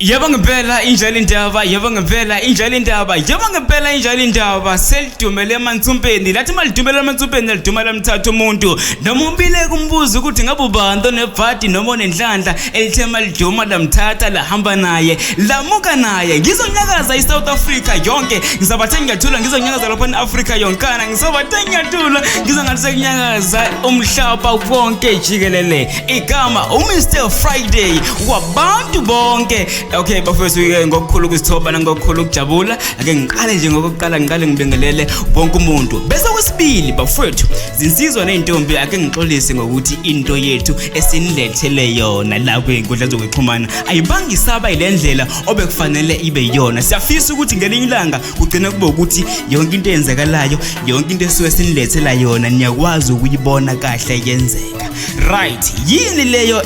Yebo ngempela injalo indaba, yebo ngempela injalo indaba, yebo ngempela injalo indaba. Selidumele emansumpeni, lathi malidumele emansumpeni laliduma lamthatha umuntu. Noma umbile kumbuza ukuthi ngabe ubani onebhadi noma onenhlanhla elithe maliduma lamthatha lahamba naye, lamuka naye. Ngizonyakaza iSouth Africa yonke, ngizabathe ngiyathula ngizonyakaza lapha eAfrica yonkana, ngizobathe ngiyathula ngizongathi sekunyakaza umhlaba wonke jikelele. Igama uMr Friday wabantu bonke. Okay bafowethu ke ngokukhulu ukuzithoba nangokukhulu ukujabula, ake ngiqale nje ngokuqala ngiqale ngibingelele wonke umuntu. Bese kwesibili bafowethu, zinsizwa nezintombi ake ngixolise ngokuthi into yethu esinilethele yona la kwinkundla zokuxhumana ayibangi isaba ilendlela obekufanele ibe yona. Siyafisa ukuthi ngelinye ilanga kugcina kube ukuthi yonke into eyenzakalayo, yonke into esuke sinilethela yona niyakwazi ukuyibona kahle yenzeka. Right, yini leyo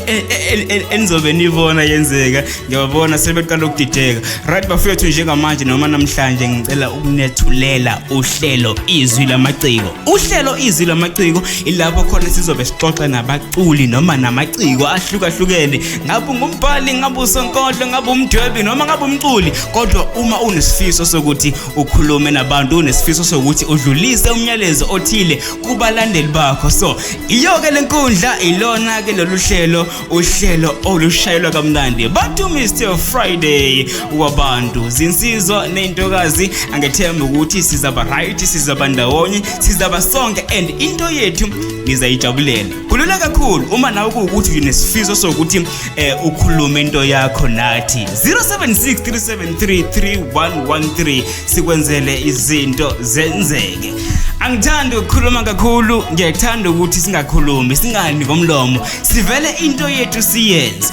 enizobe nibona yenzeka? Ngiyababona sebeqala ukudideka. Right bafethu, njengamanje noma namhlanje ngicela ukunethulela uhlelo Izwi Lamaciko. Uhlelo Izwi Lamaciko ilapho khona sizobe sixoxa nabaculi noma namaciko ahlukahlukene. Ngabe ungumbhali, ngabe usonkondlo, ngabe umdwebi noma ngabe umculi, kodwa uma unesifiso sokuthi ukhulume nabantu, unesifiso sokuthi udlulise umyalezo othile kubalandeli bakho, so iyo-ke le nkundla, ilona-ke lolu hlelo, uhlelo olushayelwa kamnandi bantu, Mr Friday wabantu, zinsizwa ney'ntokazi. Angethemba ukuthi sizaba right, sizaba ndawonye, sizaba sonke and into yethu nizayijabulela. Kulula kakhulu uma nawe kuwukuthi unesifiso sokuthi ukhulume into yakho nathi, 076 373 3113, sikwenzele izinto zenzeke. Angithandi ukukhuluma kakhulu, ngiyathanda ukuthi singakhulumi singani ngomlomo, sivele into yethu siyenze.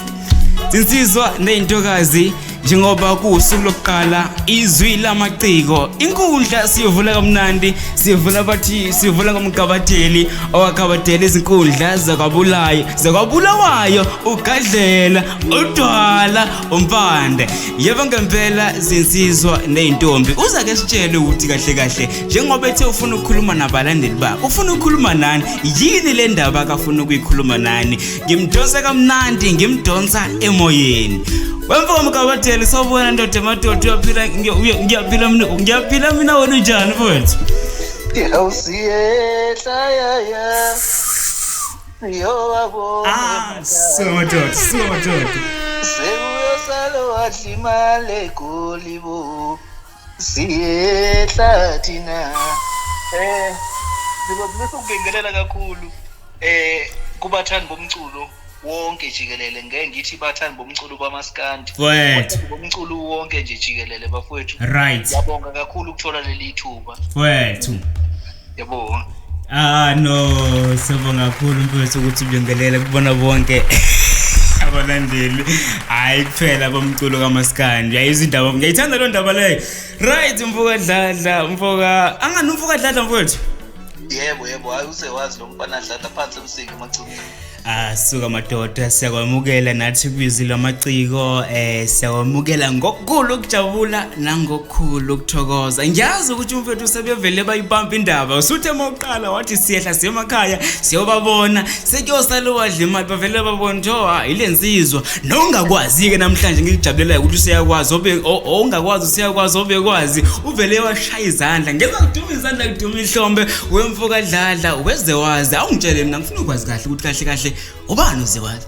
Zinsizwa nezintokazi, njengoba kuwusuku lokuqala Izwi Lamaciko, inkundla siyovula kamnandi, siyovula bathi siyovula ngomgabadeli owagabadela izinkundla zakwabulayo zakwabulawayo, uGadlela, uDwala, uMpande. Yebo ngempela zinsizwa nezintombi, uza ke sitshele ukuthi kahle kahle njengoba ethe ufuna ukukhuluma nabalandeli bakhe, ufuna ukukhuluma nani, yini le ndaba akafuna ukuyikhuluma nani? Ngimdonsa kamnandi, ngimdonsa emoyeni. Wemfo mgabadeli, sawubona ndoda emadoda, uyaphila? Ngiyaphila mina, ngiyaphila mina, wena unjani mfowethu? Yawusiyehla ya ya siyowabona. Ah, so madoda, so madoda. Sekuyosala wadla imali eGoli bo, siyehla thina. Ngizobulisa ukubingelela kakhulu kubathandi bomculo wonke jikelele, ngeke ngithi bathandi bomculo bamaskandi, Mfowethu. bomculo wonke nje jikelele bafowethu. Right. Ngiyabonga kakhulu ukuthola leli thuba. Mfowethu. Yabonga. Ah no, siyabonga kakhulu mfowethu ukuthi ubingelele kubona bonke abalandeli, hayi kuphela bomculo kamaskandi. Uyayizwa indaba, ngiyayithanda leyo ndaba leyo. Right, mfoka Dladla, mfoka angani, umfoka Dladla mfowethu. Yebo, hayi usewazi lo mfana Dladla phansi eMsinga eMachunwini. Ah suka madoda, siyakwamukela nathi kwiZwi Lamaciko, siyakwamukela ngokukhulu ukujabula nangokukhulu ukuthokoza. Ngiyazi ukuthi umfethu sebevele bayibamba indaba. Usuthe mawuqala wathi siyehla siye emakhaya siyobabona, sekuyosala wadla imali, bavele babona ukuthi oh ile nsizwa. Nongakwazi ke namhlanje ngikujabulela ukuthi useyakwazi, obe ongakwazi useyakwazi, obekwazi uvele washaya izandla. Ngeza kuduma izandla, kuduma ihlombe wemfoka Dladla weze wazi. Awungitshele mina, ngifuna ukwazi kahle ukuthi kahle kahle ubani uZewazi?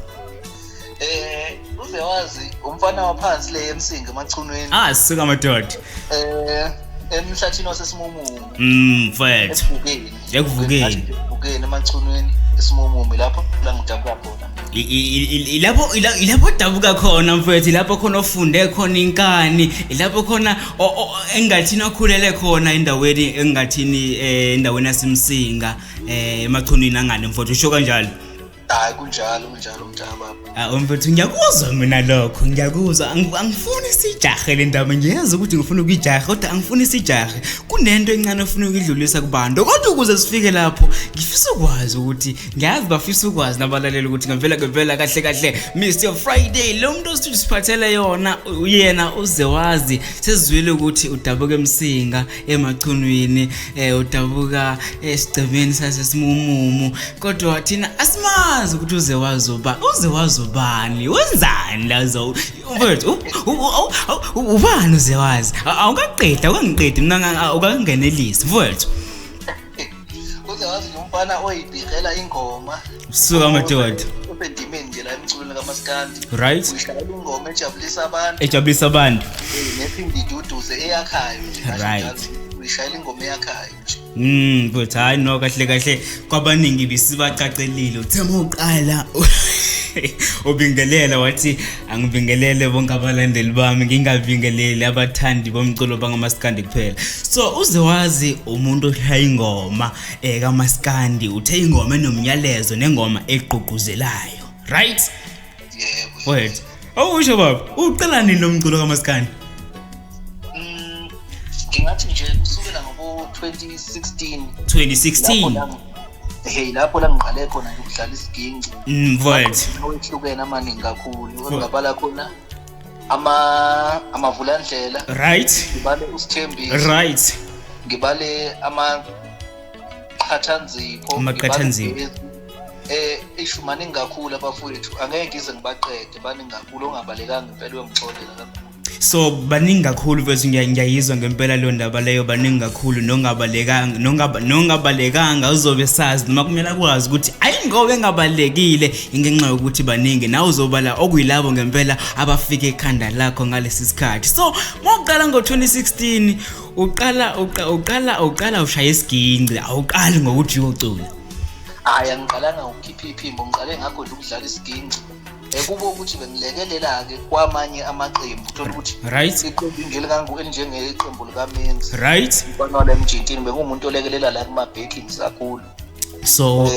Uzewazi umfana waphansi le eMsinga eMachunwini. Ah suka madoda. Emhlathini waseSimumumu. Mfethu. Ekuvukeni. Ekuvukeni. Ekuvukeni eMachunwini eSimumumu, lapho la ngidabuka khona. Ilapho ilapho odabuka khona mfethu, ilapho khona ofunde khona inkani, ilapho khona engathini okhulele khona endaweni engathini, endaweni yaseMsinga, eMachunwini angane mfethu, usho kanjalo? Hayi kunjalo, kunjalo mntaka. Ah mfethu, ngiyakuzwa mina lokho, ngiyakuzwa. Angifuni sijahe le ndaba, ngiyazi ukuthi ngifuna ukuyijaha kodwa angifuni sijahe. Kunento encane ofuna ukuyidlulisa kubantu, kodwa ukuze sifike lapho ngifisa ukwazi ukuthi, ngiyazi bafisa ukwazi nabalaleli ukuthi ngempela ngempela kahle kahle Mr Friday lo muntu osiphathele yona yena uZewazi, sesizwile ukuthi udabuka eMsinga eMachunwini, udabuka esigcemeni saseSimumumu, kodwa thina asimazi. Angazi ukuthi uze wazoba uze wazobani wenzani la zo mfethu ubani uze wazi awukaqedi awukangiqedi mina awukangenelisi mfethu. Uze wazi umfana oyibhikela ingoma. Suka madoda. Usendimeni nje la emculweni kaMaskandi. Right. Uyishayela ingoma ejabulisa abantu. Ejabulisa abantu. Nephinde iduduze eyakhayo nje. Right. Uyishayela ingoma eyakhayo nje. But hayi no kahle kahle kwabaningi bisibacacelile uthe uqala ubingelela wathi angibingelele bonke abalandeli bami ngingabingeleli abathandi bomculo bangamaskandi kuphela. So uze wazi umuntu oshaya ingoma kaMaskandi uthe ingoma enomnyalezo nengoma egqugquzelayo. Right? Yebo. Wait. Awusho baba, uqala nini lo mculo kaMaskandi? Ngingathi nje kusukela ngobo 2016. 2016. Hey, lapho la ngiqale khona nje ukudlala isiginci. Right. Wehlukene amaningi kakhulu. Ngabala khona amavulandlela. Right. Ngibale uSithembiso. Right. Ngibale amaqhathanzipho. Amaqhathanzipho. Ishu maningi kakhulu abafowethu. Angeke ngize ngibaqede, baningi kakhulu ongabalekanga impela uyongixolela kakhulu. So baningi kakhulu mfethu, ngiyayizwa ngempela leyo ndaba leyo, baningi kakhulu nongabalekanga nongabalekanga uzobe sazi noma kumele akwazi ukuthi ayingobe engabalekile ngenxa yokuthi baningi, nawe uzobala okuyilabo ngempela abafike ekhanda lakho ngalesi sikhathi. So mawuqala ngo-2016 uqala ushaya isiginci, awuqali ngokuthi uyocula. Hayi, angiqalanga ngokukhipha iphimbo, ngiqale ngakho nje ukudlala isiginci. Kube ukuthi bengilekelela-ke kwamanye amaqembu, uthola ukuthi right iqembu nje elinjengeqembu likaMenzi. Right. Umfana wala emjintini bengumuntu olekelela la kuma-bakings kakhulu. So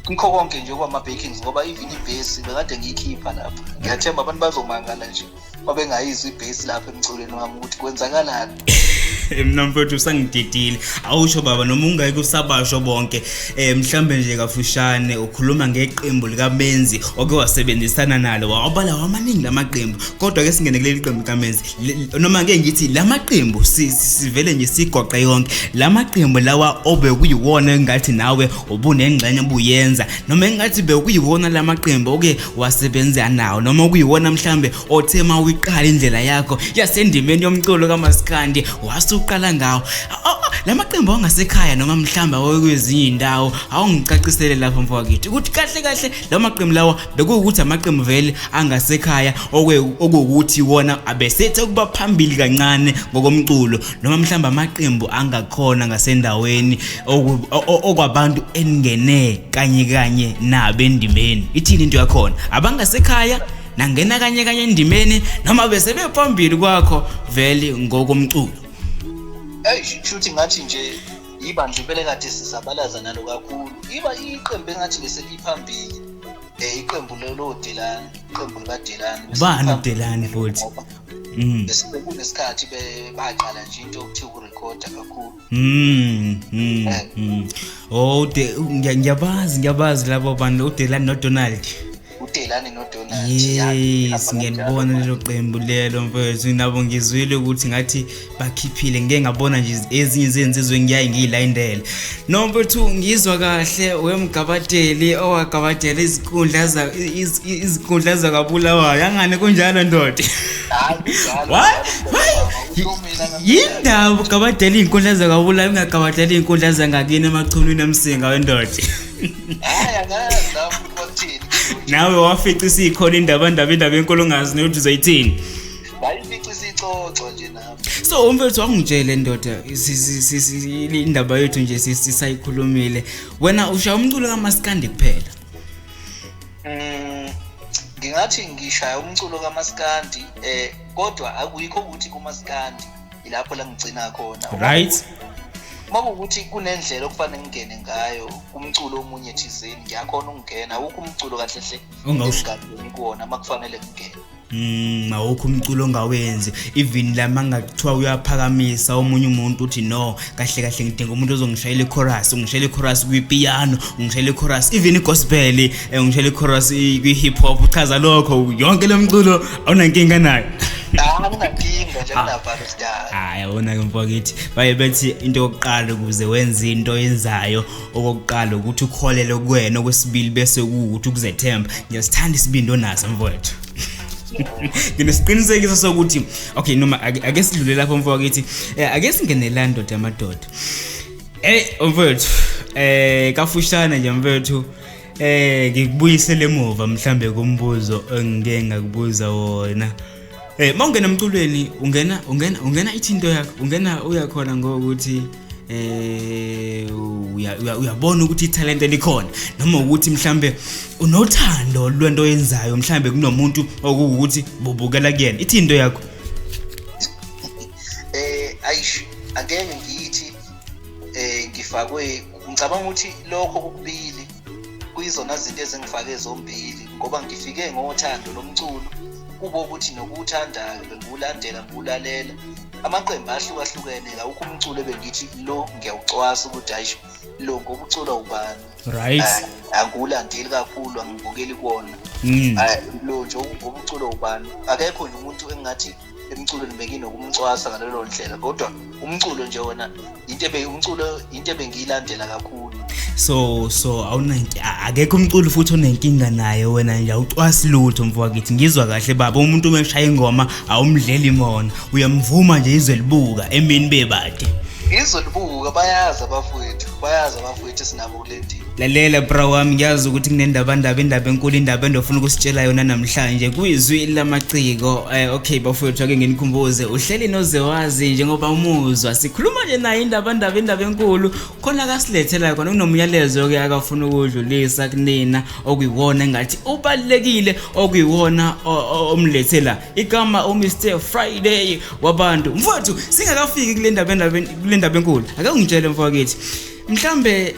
kikho konke nje kwama-bakings ngoba even ibhesi bekade ngiyikhipha lapha. Ngiyathemba abantu bazomangala nje babengayizwa ibhesi lapha emculweni wami ukuthi kwenzakalani. Mina mfethu usangididile. Awusho baba noma ungeke usabasho bonke. Mhlambe nje kafushane ukhuluma ngeqembu likaMenzi oke wasebenzisana nalo, wabala wamaningi lamaqembu. Kodwa ke singene kuleli qembu likaMenzi noma ke ngithi lamaqembu sivele nje sigoqe yonke. Lamaqembu lawa obekuyiwona engathi nawe ubunengxenye obuyenza noma engathi bekuyiwona lamaqembu oke wasebenza nawo noma kuyiwona mhlambe othe mawuyiqala indlela yakho yasendimeni yomculo kaMaskandi wasuqala ngawo. Lamaqembu angasekhaya noma mhlamba kwezinye indawo, awungicacisele lapho mfowethu ukuthi kahle kahle lamaqembu lawa bekuwukuthi amaqembu vele angasekhaya okuwukuthi wona abesethe ukuba phambili kancane ngokomculo noma mhlamba amaqembu angakhona ngasendaweni okwabantu eningene kanye kanye nabo endimeni. Ithini into yakhona? Abangasekhaya nangena kanye kanye endimeni noma bese bephambili kwakho vele ngokomculo? Hey, shuthi ngathi nje ibandla impela kade sizabalaza nalo kakhulu. Iba iqembu engathi bese liphambili. Iqembu lelo Delani, iqembu likaDelani. Bani uDelani futhi? Bese kunesikhathi baqala nje into okuthiwa ukurekhoda kakhulu. Oh, ngiyabazi labo bantu uDelani noDonald. uDelani noDonald. Yes, ngiyalibona lelo qembu lelo mfethu. Nabo ngizwile ukuthi ngathi bakhiphile, ngeke ngabona nje ezinye izinsizwe ngiyaye ngiyilandele. No mfethu, ngizwa kahle wemgabadeli owagabadela izinkundla zakaBulawayo. Angani kunjalo ndoda? Hayi, yindaba ugabadela izinkundla zakaBulawayo ungagabadela izinkundla zangakini emachunwini emsinga wendoda. Hayi, angazi lapho kwathini. Nawe wafica isikhona indaba enkulu ongazi nokuthi uzoyithini. Wayifica isicoco nje nami. So umfethu wangitshele ndoda, indaba yethu nje sisayikhulumile. Wena ushaya umculo kaMaskandi kuphela? Ngingathi ngishaya umculo kaMaskandi kodwa akuyikho ukuthi kuMaskandi ilapho la ngigcina khona. Right. Makuwukuthi kunendlela okufanele ngingene ngayo kumculo omunye thizeni, ngiyakhona ukungena. Awukho umculo kahle hle engingangeni kuwona makufanele ngingene. Awukho umculo ongawenzi. Even la mangathiwa uyaphakamisa omunye umuntu uthi no, kahle kahle ngidinga umuntu ozongishayela ichorus, ungishayela ichorus kwipiano, ungishayela ichorus even igospel, ungishayela ichorus kwi-hip hop. Uchaza lokho yonke lo mculo awunankinga nayo? Anginankinga nje, anginavalo sidala. Hayi, yabona ke mfowethu, baye bethi into yokuqala ukuze wenze into oyenzayo, okokuqala ukuthi ukholele kuwena, okwesibili bese kuwukuthi ukuzethemba. Ngiyasithanda isibindi onaso mfowethu. Nginesiqinisekiso sokuthi okay, noma ake sidlule lapho mfowethu, ake singene la ndoda yamadoda. Mfowethu, kafushane nje mfowethu, ngikubuyisele emuva mhlambe kumbuzo engike ngakubuza wona. Mawungena emculweni, ungena ithi into yakho, ungena uyakhona ngokuthi uyabona ukuthi italent likhona, noma ukuthi mhlambe unothando lwento oyenzayo, mhlambe kunomuntu okuwukuthi bubukela kuyena, ithi into yakho. Ayish, angeke ngithi ngifakwe, ngicabanga ukuthi lokho kokubili kuyizona zinto ezingifake zombili, ngoba ngifike ngothando lomculo, kube ukuthi nokuwuthandayo bengiwulandela, ngiwulalela amaqembu ahlukahlukene, awukho umculo ebengithi lo ngiyawucwasa ukuthi hayi lo ngoba uculwa ubani, angiwulandeli kakhulu, angibukeli kuwona, lo nje ngoba uculwa ubani. Akekho nje umuntu engathi emculweni benginokumcwasa ngalelo ndlela, kodwa umculo nje wona into umculo into ebengiyilandela kakhulu. So akekho umculo futhi onenkinga naye wena nje, awucwasi lutho mfowethu. Ngizwa kahle baba, umuntu uma eshaya ingoma awumdleli mona, uyamvuma nje izwe libuka emini bebade. Izwe libuka, bayazi abafowethu, bayazi abafowethu esinabo kule ndima. Lalela bra wami, ngiyazi ukuthi kunendaba ndaba, indaba enkulu, indaba endofuna ukusitshela yona namhlanje kuyizwi lamaciko. Okay bafowethu, ake nginikhumbuze, uhleli noZewazi njengoba umuzwa sikhuluma nje naye indaba ndaba, indaba enkulu khona akasilethela khona, kunomyalezo ke akafuna ukudlulisa kunina okuyiwona engathi ubalekile, okuyiwona omlethela igama uMr Friday wabantu. Mfowethu, singakafiki kule ndaba, kule ndaba enkulu, ake ungitshele mfowethu, mhlambe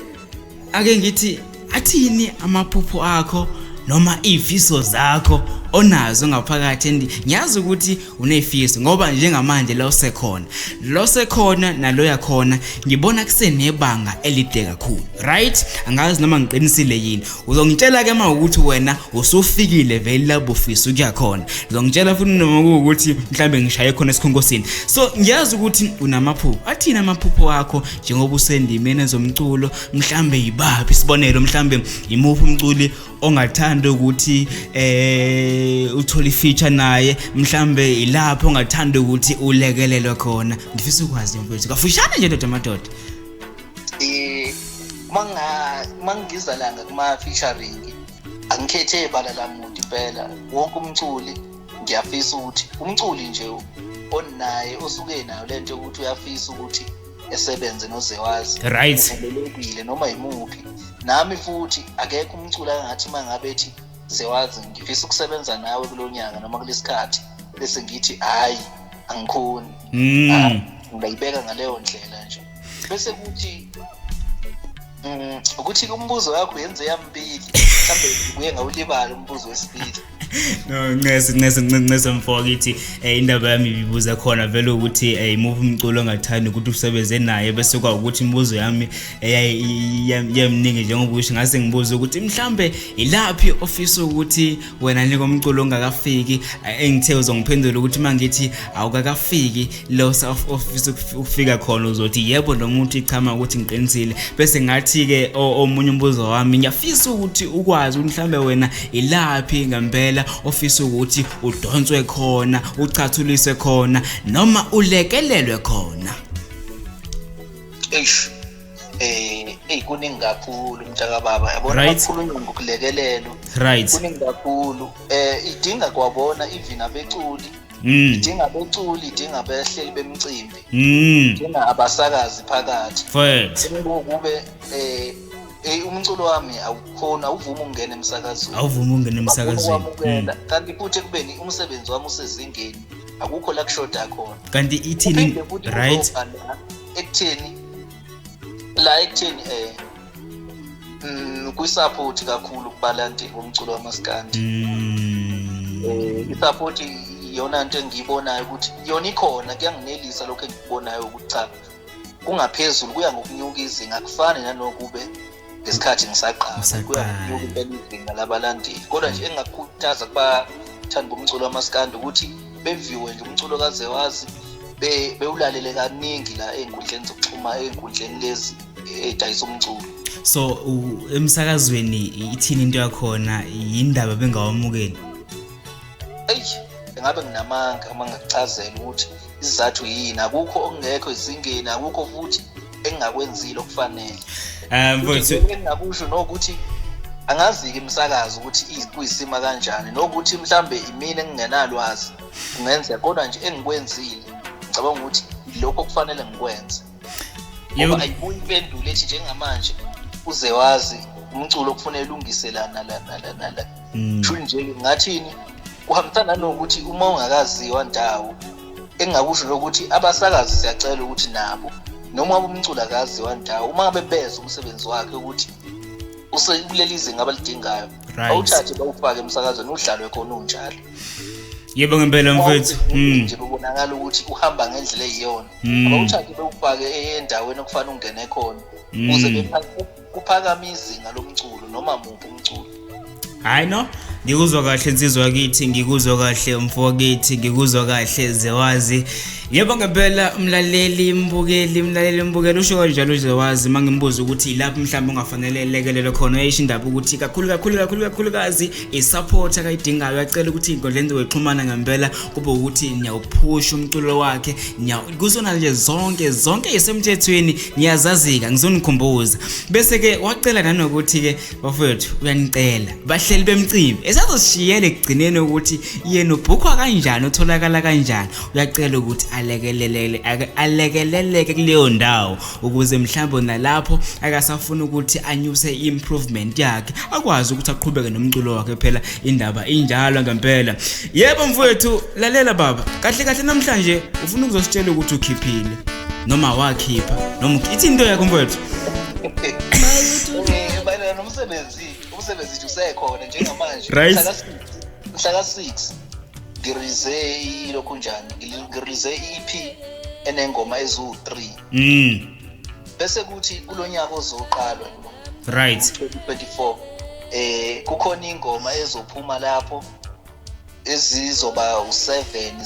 ake ngithi athini amaphupho akho noma izifiso zakho onazo ngaphakathi? Ngiyazi ukuthi unezifiso ngoba njengamanje la usekhona, lo sekhona naloya khona, ngibona kusenebanga elide kakhulu, right? Angazi noma ngiqinisile yini, uzongitshela ke mawukuthi wena usufikile vele lapho ufisa ukuya khona, uzongitshela futhi noma kuwukuthi mhlambe ngishaye khona esikhonkosini. So ngiyazi ukuthi unamaphupho, athini amaphupho akho njengoba usendimeni ezomculo? Mhlambe yibaphi, isibonelo, mhlambe imuphi umculi ongathanda ukuthi uthole ifeature naye, mhlambe ilapho ongathanda ukuthi ulekelelwe khona? Ngifisa ukwazi mfowethu kafushane nje ndoda madoda. Mangiza langa kuma featuring, angikhethe ibala lamuntu impela, wonke umculi ngiyafisa ukuthi umculi nje onaye osuke nayo lento ukuthi uyafisa ukuthi esebenze noZewazi, right, uvumelekile noma yimuphi. Nami futhi akekho umculi angathi mangabe ethi Zewazi ngifisa ukusebenza nawe kulonyaka noma kulesikhathi, bese ngithi hayi angikhoni, ngiyibeka ngaleyo ndlela nje. Bese kuthi ukuthi umbuzo wakho yenze yambili, mhlambe ubuye ngawulibala umbuzo wesibili. No, ncese mfowethu, indaba yami ibibuza khona vele ukuthi imuphi umculo ongathanda ukuthi usebenze naye, bese kwa ukuthi imibuzo yami yaminingi njengoba usho, ngase ngibuza ukuthi mhlambe ilaphi ofisa ukuthi wena njengo umculo ongakafiki, engithe uzongiphendula ukuthi mangithi awukakafiki lo ofisa ukufika khona, uzothi yebo noma uthi cha ukuthi ngiqinisile. Bese ngathi ke omunye umbuzo wami, ngiyafisa ukuthi ukwazi ukuthi mhlambe wena ilaphi ngempela ofisa ukuthi udonswe khona, uchathuliswe khona noma ulekelelwe khona. Eish, kuningi kakhulu mntaka baba, yabona kukhulunywa ngokulekelelwa, kuningi kakhulu. Idinga kwabona even abeculi, idinga abeculi, idinga abahleli bemicimbi, idinga abasakazi phakathi. Kube umculo wami awukhona, awuvumi ukungena emsakazweni, awuvumi ukungena emsakazweni, kanti futhi ekubeni umsebenzi wami usezingeni, akukho la kushoda khona. Kanti ithini, right, ekutheni la ekutheni kwi-support kakhulu kubalandeli bomculo wamaskandi. I-support iyona nto engiyibonayo ukuthi yona ikhona, kuyanginelisa lokho engikubonayo ukuthi cha kungaphezulu, kuya ngokunyuka izinga, akufani nanokube ngesikhathi ngisaqala, kuya ngokunyuka impela izinga labalandeli. Kodwa nje engingakukhuthaza kubathandi bomculo wamaskandi ukuthi beviwe nje umculo kaZewazi, bewulalele kaningi la ey'nkundleni zokuxhuma, ey'nkundleni lezi ey'dayisa umculo. So emsakazweni ithini into yakhona, yindaba bengawamukeli? Eyi, engabe nginamanga uma ngakuchazela ukuthi isizathu yini. Akukho okungekho ezingeni, akukho futhi engingakwenzile okufanele. Mfowethu, engingakusho nokuthi angazi-ke imisakazo ukuthi kuyisima kanjani, nokuthi mhlambe imina engingenalwazi kungenzeka, kodwa nje engikwenzile ngicabanga ukuthi lokho kufanele ngikwenze. Ngoba ayibuyi impendulo ethi njengamanje uze wazi umculo okufanele ulungise la nala nala nala. Sho nje ngathini, kuhambisana nanokuthi uma ungakaziwa ndawo, engingakusho lokuthi abasakazi siyacela ukuthi nabo noma umculo akaziwa ndawo, uma ngabe bezwa umsebenzi wakhe ukuthi usekuleli zinga abalidingayo, bawuthathe bawufake emsakazweni udlalwe khona unjalo. Yebo ngempela mfethu. Nje kubonakala ukuthi uhamba ngendlela eyiyona. Abawuthathe bewufake endaweni okufanele ungene khona ukuze kuphakame izinga lomculo noma muphi umculo. Hayi no, ngikuzwa kahle insizwa kithi, ngikuzwa kahle mfowethu, ngikuzwa kahle Zewazi. Yebo ngempela umlaleli mbukeli, umlaleli mbukeli usho kanjalo uZewazi mangimbuza ukuthi lapho mhlawumbe ungafanele elekelele khona, uyayisho indaba ukuthi kakhulu kakhulu kakhulu kakhulukazi i-support akayidingayo. Uyacela ukuthi inkundleni zokuxhumana ngempela kube ukuthi niyawuphusha umculo wakhe, kuzona nje zonke zonke isemthethweni niyazazika, ngizonikhumbuza. Bese ke wacela nanokuthi ke bafowethu uyanicela bahleli bemcimbi esazosishiyela ekugcineni ukuthi yena ubhukhwa kanjani, utholakala kanjani. Uyacela ukuthi alekelelele alekeleleke kuleyo ndawo ukuze mhlawumbe nalapho akasafuna ukuthi anyuse i-improvement yakhe akwazi ukuthi aqhubeke nomculo wakhe. Phela indaba injalo ngempela. Yebo mfowethu, lalela baba, kahle kahle namhlanje ufuna ukuzositshela ukuthi ukhiphile noma wakhipha noma ithi into yakho mfowethu. Mayelana nomsebenzi, umsebenzi nje usekhona njengamanje. Mhla ka-6 ngirize ilokhu njani, ngirize i-EP enengoma eziwu-3. Bese kuthi kulonyaka ozoqalwa lo 2024 kukhona ingoma ezophuma lapho ezizoba u7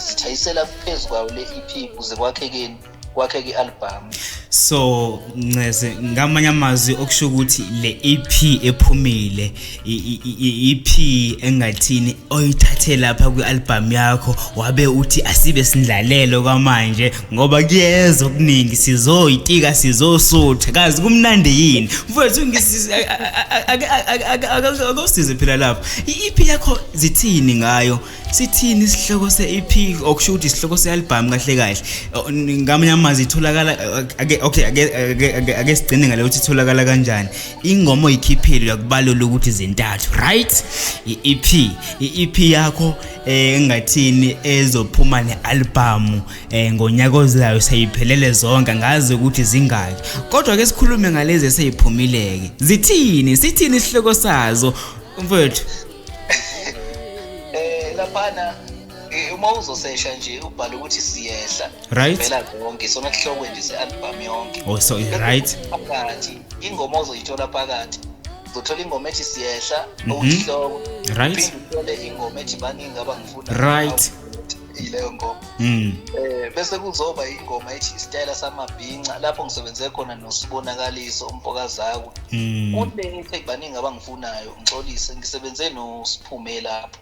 zithayisela phezu kwayo le EP kuze kwakhekeni kwakheke i-album. So ncese ngamanye amazwi okusho ukuthi le EP ephumile i-EP engathini oyithathe lapha kwi-album yakho wabe uthi asibe sindlalelo kwamanje ngoba kuyeza okuningi, sizoyitika sizosutha, kazi kumnandi yini mfowethu. Akosize phela lapho, i-EP yakho zithini ngayo, sithini isihloko se-EP, okusho ukuthi isihloko se-album kahle kahle? Ngamanye amazwi itholakala ake okay ake sigcine ngale ukuthi itholakala kanjani ingoma oyikhiphile. Uyakubalula ukuthi zintathu, right? I-EP, i-EP yakho engathini ezophuma ne-album ngonyaka ozayo seyiphelele zonke, ngazi ukuthi zingaki, kodwa ke sikhulume ngalezi eseyiphumileke, zithini, sithini isihloko sazo mfowethu? Laphana uma uzosesha nje ubhale ukuthi siyehla, vela zonke sona sihloko nje se-album yonke. Oh so right, phakathi ingoma ozoyithola phakathi uzothola ingoma ethi siyehla okuyihloko, right, uthole ingoma ethi baningi abangifuna, right, ileyo ngoma. Bese kuzoba ingoma ethi isitayela samabhinca lapho ngisebenze khona noSibonakaliso umfokazakwe. Kule ethi baningi abangifunayo, ngixolise, ngisebenze noSiphume lapho.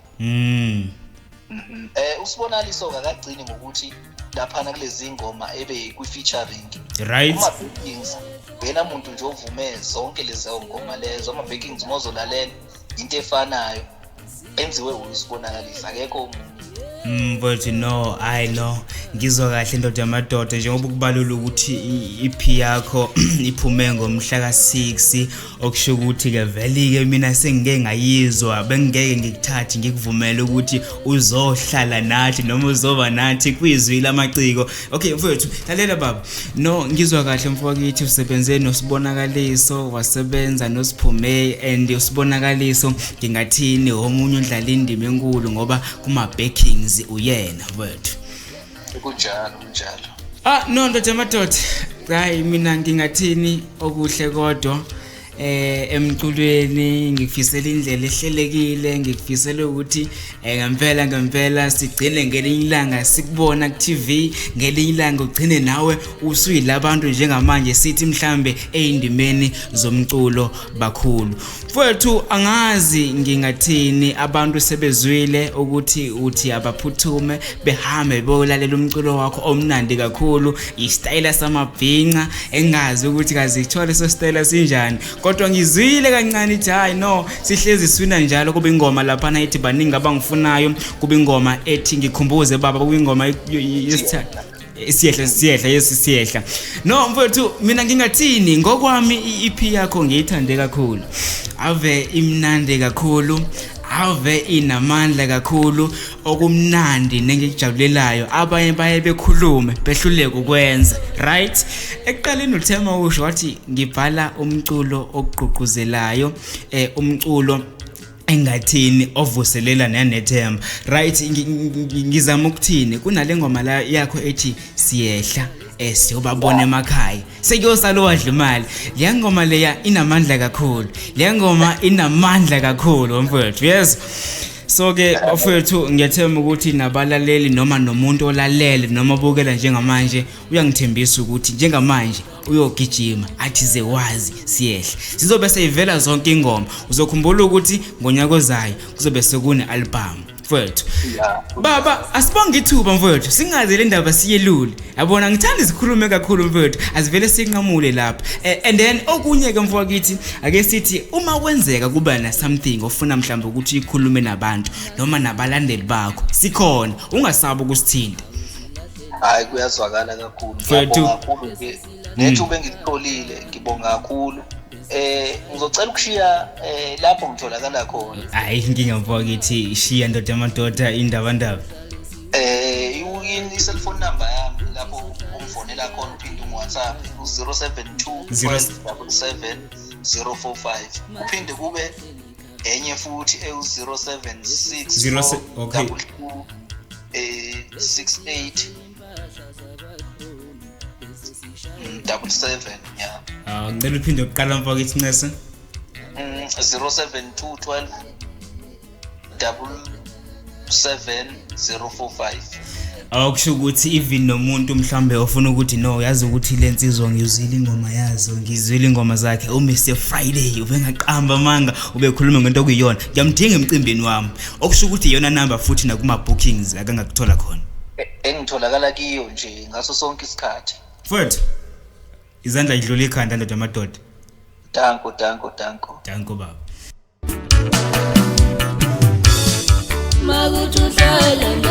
USibonakaliso akagcini ngokuthi laphana kulezi ngoma ebe kwi-featuring. Right. Kuma-backings wena muntu nje ovume zonke lezi ngoma lezo, ama-backings uma uzolalela into efanayo enziwe uSibonakaliso, akekho omunye. Mfowethu no, I know. Ngizwa kahle ndoda yamadoda, njengoba ukubalula ukuthi i-EP yakho iphume ngomhla ka-6, okusho ukuthi ke vele ke mina sengike ngayizwa, bengeke ngikuthathe ngikuvumele ukuthi uzohlala nathi noma uzoba nathi kwizwi lamaciko. Okay mfowethu, lalela baba. No, ngizwa kahle mfowethu, usebenze noSibonakaliso, wasebenza noSiphume, and uSibonakaliso ngingathini omunye udlala indima enkulu ngoba kuma backings uyena mfowethu. Kunjalo, kunjalo. Ah no ndoda yamadoda, hayi mina ngingathini okuhle kodwa Emculweni ngikufisela indlela ehlelekile, ngikufisela ukuthi ngempela ngempela sigcine ngelinye ilanga sikubona ku TV, ngelinye ilanga ugcine nawe usuyilabantu njengamanje sithi mhlambe eyindimeni zomculo bakhulu. Mfowethu, angazi ngingathini, abantu sebezwile ukuthi uthi abaphuthume behambe beyolalela umculo wakho omnandi kakhulu, isitayela samabhinca engazi ukuthi kazithole leso sitayela sinjani, kodwa ngizwile kancane ithi hayi no, sihlezi swina njalo. Kuba ingoma laphana ethi baningi abangifunayo, kuba ingoma ethi ngikhumbuze baba, kuba ingoma yesithathu siyehla siyehla yesi siyehla. No mfowethu, mina ngingathini, ngokwami i-EP yakho ngiyithande kakhulu, ave imnandi kakhulu, ave inamandla kakhulu, okumnandi nengikujabulelayo abanye baye bekhulume behluleke ukwenza. Right, ekuqaleni uthema usho wathi ngibhala umculo okugqugquzelayo, umculo engathini ovuselela nanethemba. Right, ngizama ukuthini, kunale ngoma la yakho ethi siyehla siyobabona emakhaya, sekuyosala wadla imali. Le ngoma leya inamandla kakhulu, le ngoma inamandla kakhulu mfowethu. Yes, so ke bafowethu, ngiyathemba ukuthi nabalaleli noma nomuntu olalele noma obukela njengamanje uyangithembisa ukuthi njengamanje uyogijima athi ze wazi siyehla, sizobe seyivela zonke ingoma. Uzokhumbula ukuthi ngonyaka ozayo kuzobe sekune album mfowethu. Baba, asibonge ithuba mfowethu, singaze le ndaba siyelule, yabona ngithanda sikhulume kakhulu mfowethu, asivele sinqamule lapha. And then okunye ke mfowethu, ake sithi uma kwenzeka kuba na something ofuna mhlawumbe ukuthi uyikhulume nabantu noma nabalandeli bakho, sikhona, ungasabi ukusithinta. Hayi, kuyazwakala kakhulu. Mfowethu. Ngiyabonga kakhulu nje nethuba engilitholile, ngibonga kakhulu. Ngizocela ukushiya lapho ngitholakala khona. Hayi inkinga mfowethu, shiya ndoda yamadoda, indaba ndaba. I-cellphone number yami lapho ungifonela khona uphinde ungi-WhatsApp u-072 12 77 045, kuphinde kube enye futhi ewu-076 Okay. 22 68 77, yeah. Ah, ngicela uphinde uqala mfowethu, ncese. 072 12 77 045. Awukusho ukuthi even nomuntu mhlambe ofuna ukuthi no, yazi ukuthi le nsizwa ngizwile ingoma yazo, ngizwile ingoma zakhe, uMr Friday ubengaqamba amanga, ubekhuluma ngento okuyiyona, ngiyamdinga emcimbini wami, okusho ukuthi iyona number futhi nakuma bookings akangakuthola khona. Engitholakala kiyo nje ngaso sonke isikhathi. Mfowethu, izandla idlula ikhanda, ndoda yamadoda. Danko, danko, danko. Danko baba. Makuthi uhlala.